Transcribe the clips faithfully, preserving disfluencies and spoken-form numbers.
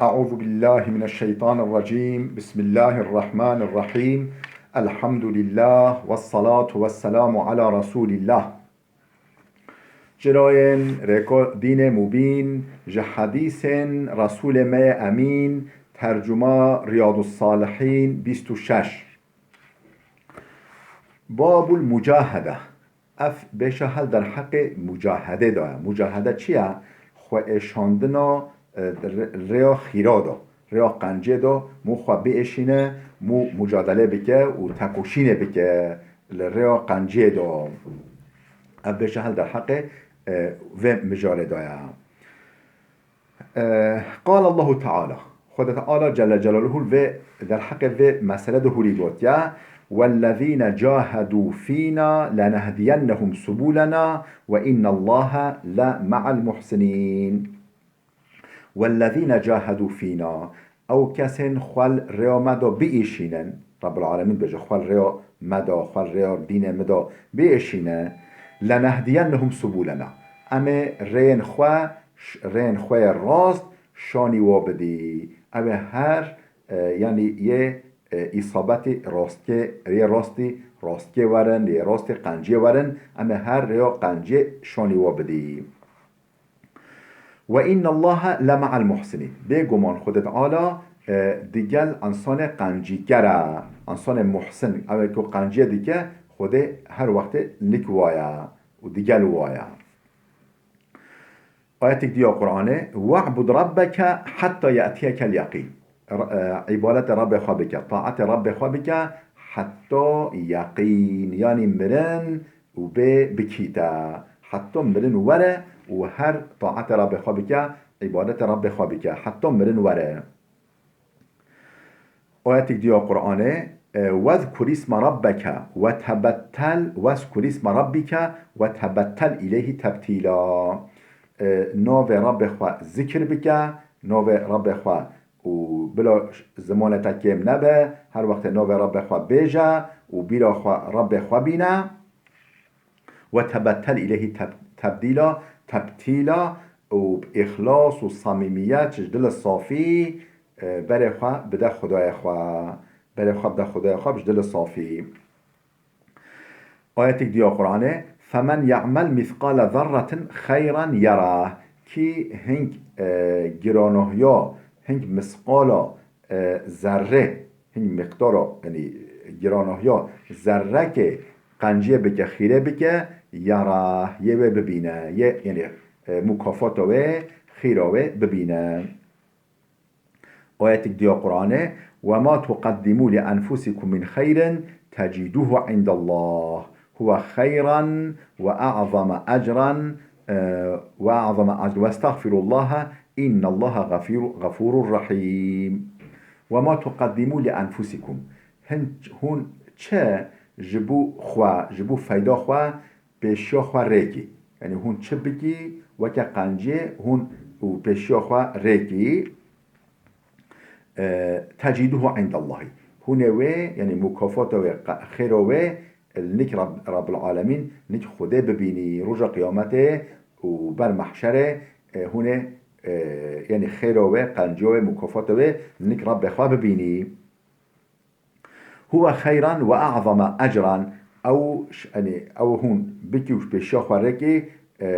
أعوذ بالله من الشيطان الرجيم. بسم الله الرحمن الرحيم. الحمد لله والصلاة والسلام على رسول الله. Çirayên rêko dînê mubîn ji hedîsên Resûlê me yê Emîn, tercuma Riyadus Salihîn bîst û şeş. Babul Mucahede. Ev bêşa hel derheqê mucahedê de ye. Mucahede çi ye? Xwe êşandina, e, rê-, rêya xîra de, rêya qenciyê de mû xwe biêşîne, mû mucadele bike û tekoşînê bike li rêya qenciyê de. Ev bêşa hel derheqê, e, vê mijarê de ye. Qal Allahu Teala, Xwedê Teala Celle Celaluhu vê derheqê vê mesele de hûrî gotiye, "Wellezîne cahedû fîna lenehdiyennehum subûlena ve innallaha le me'al muhsinîn." "Wellezîne cahedû fîna", ew kesên xwe li rêya me de biêşînin, Rabbul Alemîn dibêje, xwe li rêya me de, xwe li rêya dînê me de biêşîne, "lenehdiyennehum subûlena", em ê rêyên xwe, ş-, rêyên xwe yê rast şanî wa bidî. Ew ê her, e, yanî yê, e, îsabetî rastiyê, yê rastî, rastiyê werin, yê rastî qenciyê werin, em ê her rêya qenciyê şanî wa bidî. "Ve innallaha le me'al muhsinîn." Bêguman Xwedê Teala, e, digel însanê qencîker e, însanê muhsin, ew ê ku qenciyê dike, Xwedê her wextê nik wa ye û digel wa ye. Ayetek diya Qur'anê, "Ve'bud rabbeke hetta ye'tiyekel yeqîn." R-, e, îbadetê Rabbê xwe bike, taetê Rabbê xwe bike, hetta yeqîn, yanî mirin û bê bikîte. Hetta mirin were û her taetê Rabbê xwe bike, îbadetê Rabbê xwe bike, hetta mirin were. Ayetek diya Qur'anê, e, "Wezkur isme rabbeke ve tebettel, wezkur isme rabbike ve tebettel ileyhi tebtîla." E, navê Rabbê xwe zikir bike, navê Rabbê xwe û bila zimanê te kêm nebe, her wextê navê Rabbê xwe bêje û bîra xwe Rabbê xwe bîne. "Ve tebettel ileyhi teb-, tebdîla", tebtîla û bi îxlas û samîmiyet, ji dilê safî, e, berê xwe bide Xwedayê xwe. Berê xwe bide Xwedayê xwe ji dilê safî. Ayetek diya Qur'anê, "Femen ya'mel mîsqale zerretin xeyran yerah." Kî hing, e, giranohiya, hing misqala, e, zerrê, hing miqdara, yanî giranohiya zerrekê qenciyê bike, xîrê bike, yerah, yê wê bibîne, yê, yanî, e, mukafata wê, xîra wê bibîne. Ayetek diya Qur'anê, "Ve ma tuqeddimû li enfusikum min xeyrin tecidûhu indallah. Huve xeyran ve a'zama ecran, e, ve a'zama ecran. Ve estağfirullaha innallaha gafîru-, gafûrur rahîm." "Ve ma tuqeddimû li enfusikum." Hin, hûn çi ji bo xwe, ji bo feyda xwe pêşiya xwe rêkî. Yanî hûn çi bikî, weke qenciyê hûn û pêşiya xwe rêkî, e, "tecidûhu indallahî." Hûn ê wê, yanî mukafata wê, qe-, xêra wê, e, nik Rab-, Rabbul Alemîn, nik Xwedê bibînî, roja qiyametê û ber mehşerê, e, hûn ê, e, yanî xêra wê, qenciya wê, mukafata wê, nik Rabbê xwe bibînî. "Huve xeyran ve a'zama ecran." Ew ş-, yanî ew hûn bikî û ji pêşiya xwe rêkî, e,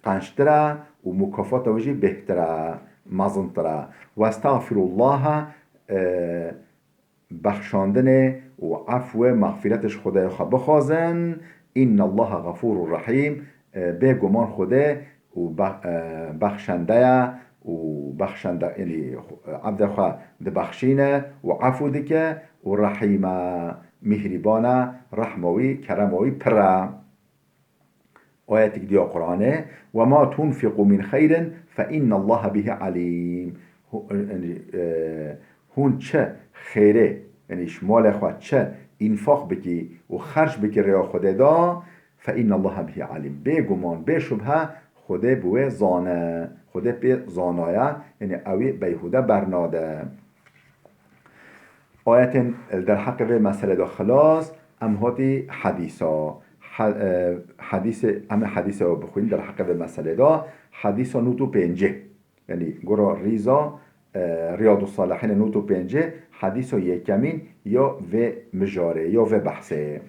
qenctir e û mukafata wê jî bêhtir e, mezintir e. "Ve estağfirullaha", e, bexşandinê û efwê, mexfîretê ji Xwedayê xwe bixwazin. "Innallaha gafûrur rahîm." E, bêguman Xwedê û be-, e, bexşende ye û bexşende, yanî, ebdê xwe dibexşîne û efû dike û rehîm e, mîhrîban e, rehma wî, kerema wî pir e. Ayetek diya Qur'anê, "Ve ma tunfiqu min xeyrin fe innallaha bihi alîm." Hu-, yanî, e, hûn çi xêrê, yanî ji malê xwe çi înfaq bikî û xerc bikî rêya Xwedê de, "Fe innallaha bihi alîm." Bêguman, bê şubhe Xwedê bi wê zane. Xwedê pê zanaye, yanî ew ê beyhûde bernade. Ayetên li derheqê vê meselê de xilas, em hatî hedîsa. He-, e, hedîsê, em ê hedîsê we bixwînin derheqê vê meselê de. Hedîsa nût û pêncî. Yanî gora rîza, e, Riyadus Salihînê nod û pêncê, hedîso yekemîn ya vê mijarê, ya vê behsê.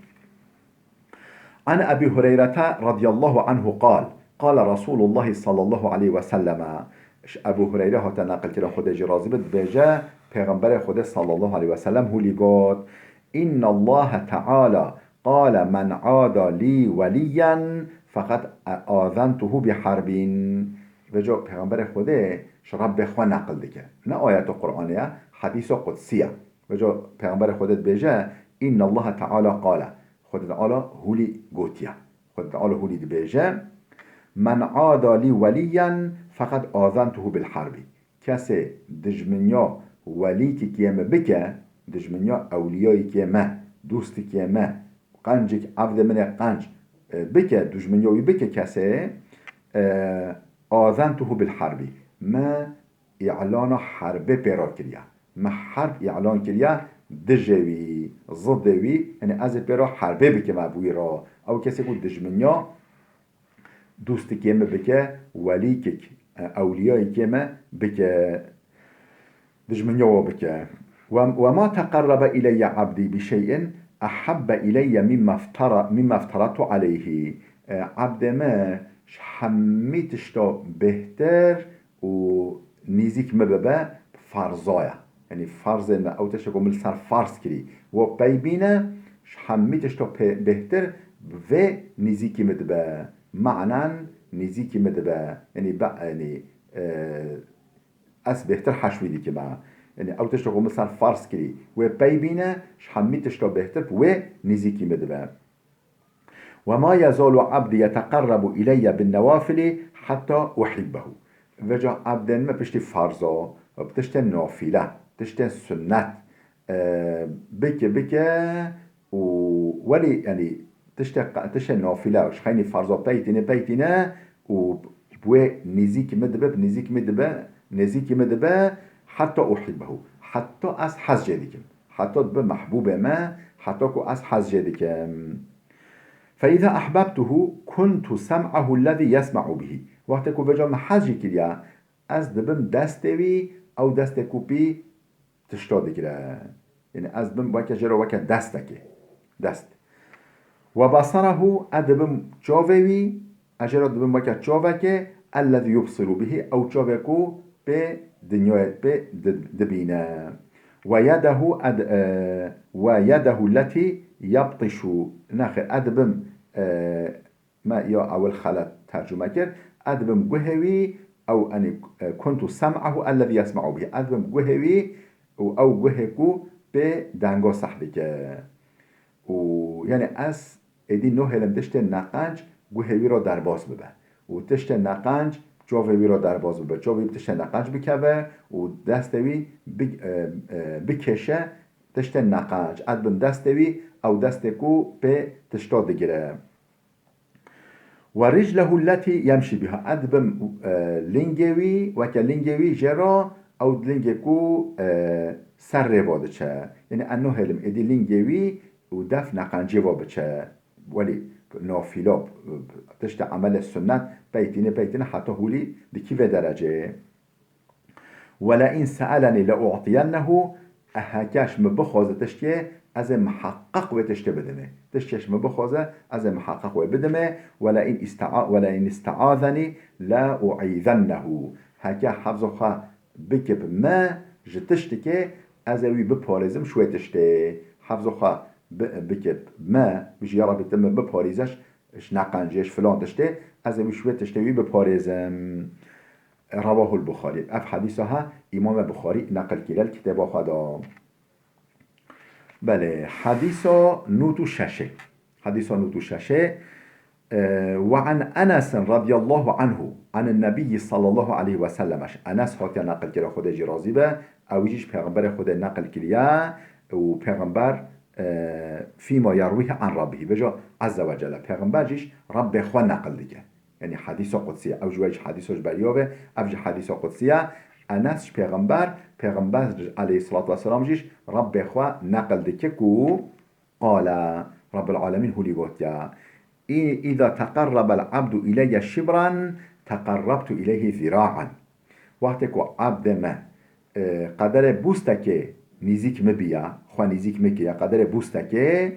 An Ebî Hureyrete radiyallahu anhu qal, qale Resûlullahî sallallahu aleyhi ve selleme, ji Ebû Hureyre hate neqilkirin, Xwedê jî razî be, dibêje, Pêxemberê Xwedê sallallahu aleyhi ve sellem hûlî got, "İnnallaha Teala qale men ada lî weliyyen feqed azentuhu bi harbin." Vêca Pêxemberê Xwedê ji Rebbê xwe neqil dike. Ne ayeta Qur'anê ye, hedîsa qudsî ye. Vêca Pêxemberê Xwedê dibêje, "İnnallaha Teala qale." Xwedê Teala hûlî gotiye. Xwedê Teala hûlî dibêje, "Men ada lî weliyyen feqed azentuhu bil harbi." Kesê dijminya welîkekê me bike, dijminya ewliyayekê me, dostekê me, qencik, evdê min ê qenc, e, bike, dijminya wî bike kesê, e, azentuhu bil harbi. Me îlana herbê pê re kiriye. Me herb îlan kiriye dijê wî, zidê wî, yanî ez ê pê re herbê bikim ev wî re. Ew kesê ku dijminya dostekê me bike, welîkek, e, ewliyayekê me bike, dijminya we bike. "Ve, ve ma teqerrebe ileyye abdî bi şey'in ehebbe ileyye mimma iftara-, mimma iftaratu aleyhi." E, ebdê me ji hemî tişta bêhtir û nîzîk min bibe, farza ye. Yanî farzên me, ew tiştê ku min li ser farz kirî, we pey bîne, ji hemî tişta pê-, bêhtir vê nîzîkî min dibe. Manen nîzîkî min dibe. Yanî be-, yanî, e, ez bêhtir heş wî dikime. Yanî ew tiştê ku min ser farz kirî, wê pey bîne, ji hemî tişta bêhtir bi wê nîzîkî min dibe. "Ve ma yezalu abdî yeteqerrebu ileyye bin newafili hetta uhibbehu." Vêca ebdên me piştî farza, bi tiştên nafîle, tiştên sunnet, e, bike, bike û welî, yanî tiştê, tiştê nafîle, ji xeynî farza pey tîne, pey tîne û bi wê nêzîkî min dibe, bi nêzîkî min dibe, nêzîkî min dibe, hetta uhibbehu. Hetta ez hez jê dikim. Heta dibe mehbûbê me, heta ku ez hez jê dikim. "Fe îza ehbebtuhu kuntu sem'ahu ellezî yesma'u bihî." Wextê ku vêca min hez jî kiriya, ez dibim destê wî, ew destê ku pî tişta digire. Yanî ez dibim weke jê re weke destekê. Dest. "Ve basarahu", ez dibim çavê wî, ez jê re dibim weke çavekê, "ellezî yubsiru bihî", ew çavê ku pê dinyayê pê di-, dibîne. "Ve yedehu ed-, e, ve yedehu lletî yebtişu." Nexêr, ez dibim, e, me ya ewil xelet tercume kir. Ez dibim guhê wî, ew, enî, e, "kuntu sem'ahu ellezî yesma'u bihî." Ez dibim guhê wî û ew guhê ku pê denga seh dike. Û, yanî ez êdî nahêlim tiştên neqenc guhê wî re derbas bibe. Û tiştên neqenc çavê wî re derbas bibe. Çavê wî bi tiştên neqenc bikeve û destê wî bi-, e, e, bikêşe tiştên neqenc. Ez dibim destê wî, ew destê ku pê tişta digire. "Ve riclehu lletî yemşî biha." Ez dibim, e, lingê wî, weke lingê wî jê re, ew lingê ku, e, ser rê ve diçe. Yanî ez nahêlim êdî lingê wî û def neqencê ve biçe. Welî nafîla, tiştê emelê sunnet pey tîne, pey tîne heta hûlî dikî vê dereceyê. "Ve le in se'elenî le u'tiyennehu", e, heke ji min bixwaze tiştê, ez ê miheqeq wê tiştê bidimê. Tiştê ji min bixwaze, ez ê miheqeq wê bidimê. "Ve le in ista'a-, ve le in istaazeni le u'izennehu." Heke hefza xwe bike bi me ji tiştikê, ez ê wî biparêzim ji wê tiştê. Hefza xwe bi-, bike bi me, bijî ya Rabbî tu min biparêze ji, ji neqencê, ji filan tiştê, ez ê wî ji wê tiştê wî biparêzim. Rewahul Buxarî. Ev hedîsa ha Îmamê Buxarî neqil kiriye li kitêba xwe de. Belê, hedîsa nod û şeşê. Hedîsa nod û şeşê. E, "Ve an Enesin radiyallahu anhu, anin nebiyyi sallallahu aleyhi ve sellem." Enes hatiye neqil kire, Xwedê jî razî be. Ew jî ji Pêxemberê Xwedê neqil kiriye û Pêxember, e, "fîma yerwîhi an Rabbîhi." Vêca Azze ve Celle. Pêxember jî ji Rabbê xwe neqil dike. Yanî hedîsa qudsî ye. Ew ji we ji hedîsa ji beriya ve, ev ji hedîsa qudsî ye. Enes ji Pêxember, Pêxember aleyhissalatu vesselam jî ji Rabbê xwe neqil dike ku qale, Rabbul Alemîn hûlî gotiye, "Î-, îza teqerrebel abdu ileyye şibran, teqerrebtu ileyhi zira'an." Wextê ku ebdê me, e, qederê bûstekê nîzîk min biya, xwe nîzîk min kiriya, qederê bûstekê,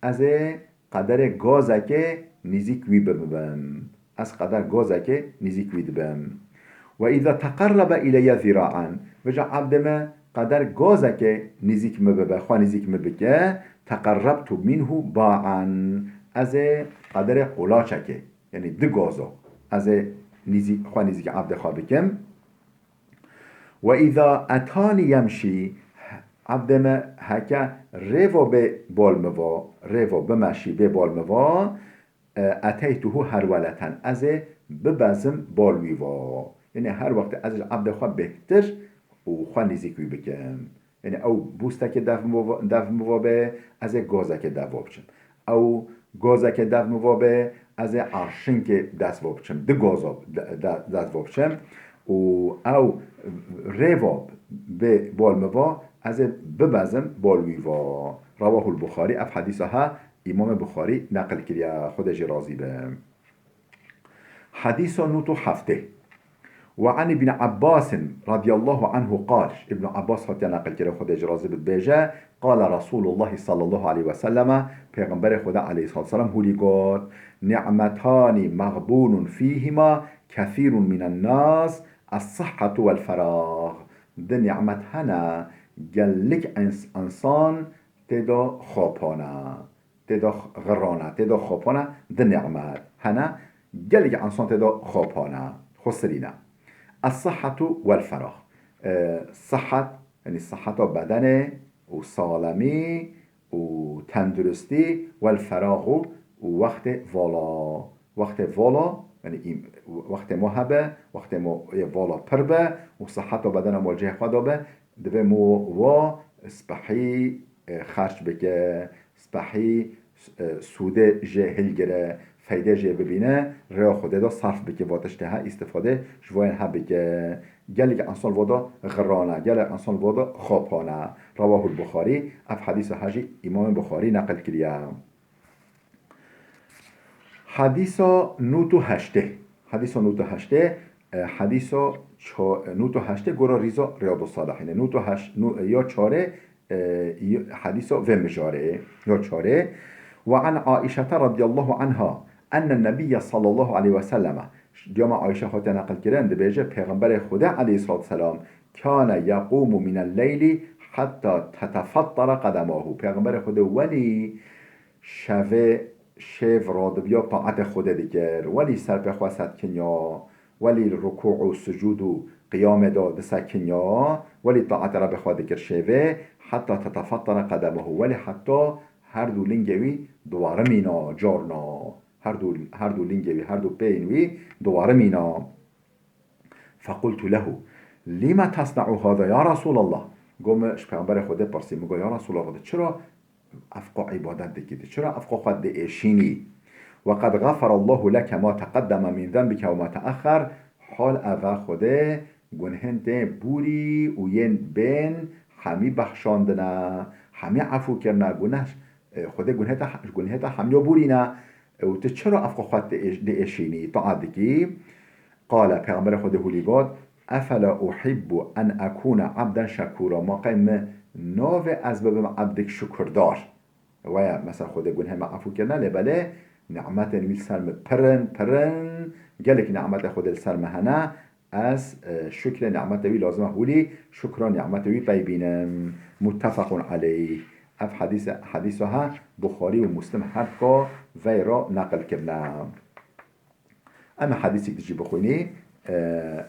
ez ê qederê gazekê nîzîk wî bibim. Ez qeder gazekê nîzîk wî dibim. Ve îza teqerrebe îleyye zîraen, vêca ebdê min qeder gazekê nîzîk min bibe, xwe nîzîk min bike, teqerrebtu minhu baen, ez ê qederê qulaçekê, yanî du gazo, ez ê nîzî-, xwe nîzîk ebdê xwe bikim. Ve îza etanî yemşî, ebdê min heke rêvo bê bol min va, rêvo bimeşî bê bol min va, e, eteytuhu herweleten, ez ê bibezim bol wî va. Yanî her wextê ez ji ebdê xwe bêhtir û xwe nîzîk wî bikim. Yanî ew bûstekê dev min va, dev min va be, ez ê gazekê dev va biçim. Ew gazekê dev min va be, ez ê arşinkê dest va biçim. Du gaza de-, de-, dest va biçim. Û ew rêva bê bol min va, ez ê bibezim bol wî va. Rewahul Buxarî, ev hedîsa ha Îmamê Buxarî neqil kiriye, Xwedê jê razî be. Hedîsa nût û heftê. Ve an Ibn Abbas radiyallahu anhu qal, Ibn Abbas hatiye neqil kire, Xwedê jê razî be, dibêje, qala Resulullah sallallahu aleyhi ve selleme, Pêxemberê Xwedê aleyhissalatu vesselam hûlî got, ni'metani mexbûnun fîhima kethîrun minen nas, es-sihhatu vel ferag. Di ni'met hene, gelek ins-, insan tê de xapane. Tê de xirana, tê de xapana, di ni'met hene, gelek insan tê de xapana, xwesirîne. Es-sihhatu vel ferag. E, sihet, yanî siheta bedenê û salemî û tenduristî, vel feragu û wextê vala. Wextê vala, yanî îm-, wextê ma hebe, wextê ma yê vala pir be û siheta bedena ma cihê xwe de be, divê ma wa spehî, e, xerç bike, spehî, e, sûdê jê hilgire, feyde jê bibîne, rêya Xwedê de sarf bike, va tiştê he îstifade ji van he bike. Gelek insan va de xirane, gelek insan va de xapane. Rewahul Buxarî, ev hedîsa he jî Îmamê Buxarî neqil kiriye. Hedîsa nût û heştê. Hedîsa nût û heştê, e, hedîsa ço-, nût û heştê gora rîza Riyadus Salihîn e. Nût û heşt, nû-, ya çarê, e, y-, hedîsa vê mijarê, ya çarê. Ve an Aişete radiyallahu anha, enne Nebiyye sallallahu aleyhi ve selleme, diyama Ayşe hatiye neqil kirin, dibêje, Pêxemberê Xwedê aleyhissalatu vesselam, kâne yeqûmu minel leyli hetta tetefattara qedemahu. Pêxemberê Xwedê welî şevê şêv radibiya taetê Xwedê dikir. Welî ser pê xwe sedikinya, welî rukû û sicûd û qiyamê de disekinya, welî taetê Rebê xwe dikir şêvê, heta tetefattara qedemahu, welî heta her du lingê wî diwarimîna, carna. Her du, her du lingê wî, her du pêyên wî diwarimîna. Fequltu lehu, lima tesna'u hada ya Resulallah? Got, min ji Pêxemberê Xwedê pirsî, min got, ya Resulallah, tu çira ev qo îbadet dikî, tu çira ev qo xwe diêşînî? Ve qed xeferallahu leke ma teqeddeme min zenbike ve ma teexxer, hal ev e Xwedê gunhên te bûrî û yên bên hemî bexşandine, hemî efû kirine, guneh, e, Xwedê gunhê te, gunhê te hemiya bûrîne, e, û tu çira ev qo xwe diêş-, diêşînî, taat dikî? Qale, Pêxemberê Xwedê hûlî got, efela uhibbu en ekûne ebden şekûra, ma qey min navê ez bibim ebdek şukirdar? Waya, mesela Xwedê gunhê me efû kirine, lê belê nimetên wî li ser min pir in, pir in, gelek nimetê Xwedê li ser min hene, ez, e, şukrê nimetê wî lazim e hûlî, şukra nimetê wî pey bînim. Muttefequn aleyh. Ev hedîs, hedîsa he Buxarî û Muslim her ka vey re neqil kirine. Em ê hedîsek di jî bixwînî, e,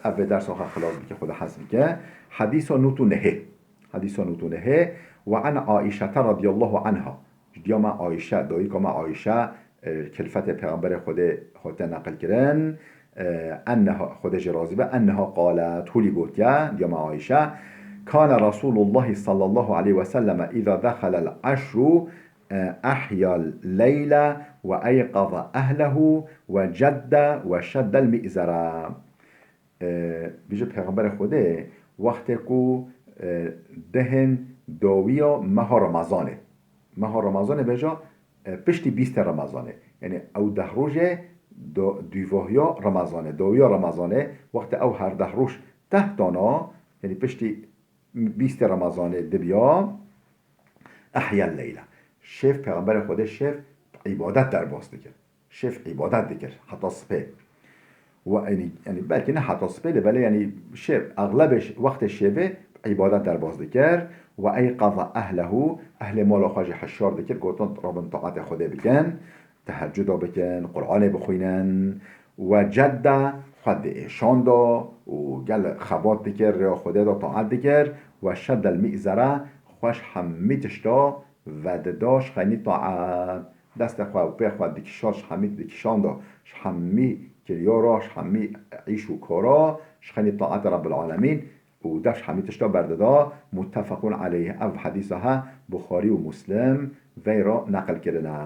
ev vê dersa xwe xilas bike, Xweda hez bike. Hedîsa nût û nehê. Hedîsa nût û nehê. Ve an Aîşete radiyallahu anha. Ji diya me Aîşe, dayika me Aîşe, e, kilfetê Pêxemberê Xwedê hate neqil kirin. E, enneha, Xwedê jê razî be, enneha qalet, hûlî gotiye, diya me Aîşe, kane Resûlullahî sallallahu aleyhi ve selleme îza dexelel eşru, e, ehyal leyle ve eyqaza ehlehu ve cedde ve şeddel mi'zera. E, bêje Pêxemberê Xwedê, wextê ku, e, dehên dawiya meha Remezanê, meha Remezanê bêje, e, piştî bîstê Remezanê. Yanî ew deh rojê do-, dûvahiya Remezanê, dawiya Remezanê, wextê ew her deh roj teh dana, yanî piştî bîstê Remezanê dibiya, ehyel leyla. Şev, Pêxemberê Xwedê şev îbadet derbas dikir. Şev îbadet dikir heta sibê. Ve, yanî, yanî belkî ne heta sibê lê belê, yanî şev, exlebê ş-, wextê şevê îbadet derbas dikir. Ve eyqaza ehlehu, ehlê mala xwe jî hişyar dikir, gotin, "Rabin, taetê Xwedê bikin, tehecuda bikin, Qur'anê bixwînin." Ve cedda, xwe diêşanda û gel xebat dikir, rêya Xwedê de taet dikir. Ve şeddel mîzera, xwe ji hemî tişta vedida ji xeynî taet. Destê xwe û pê xwe dikişa, ji hemî dikişanda, ji hemî kiryara, ji hemî îş û kara, ji xeynî taetê Rabbil Alemîn û def ji hemî tişta berdida. Muttefequn aleyh. Ev hedîsa he Buxarî û Muslim veyra neqil kirine.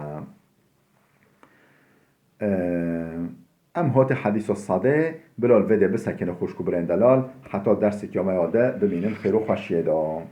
Ee, em hatê hedîsa sedê, bila li vê dê bisekine xwişk û birên delal, heta dersê kiyameya de bimînin xêr û xweşiyê de.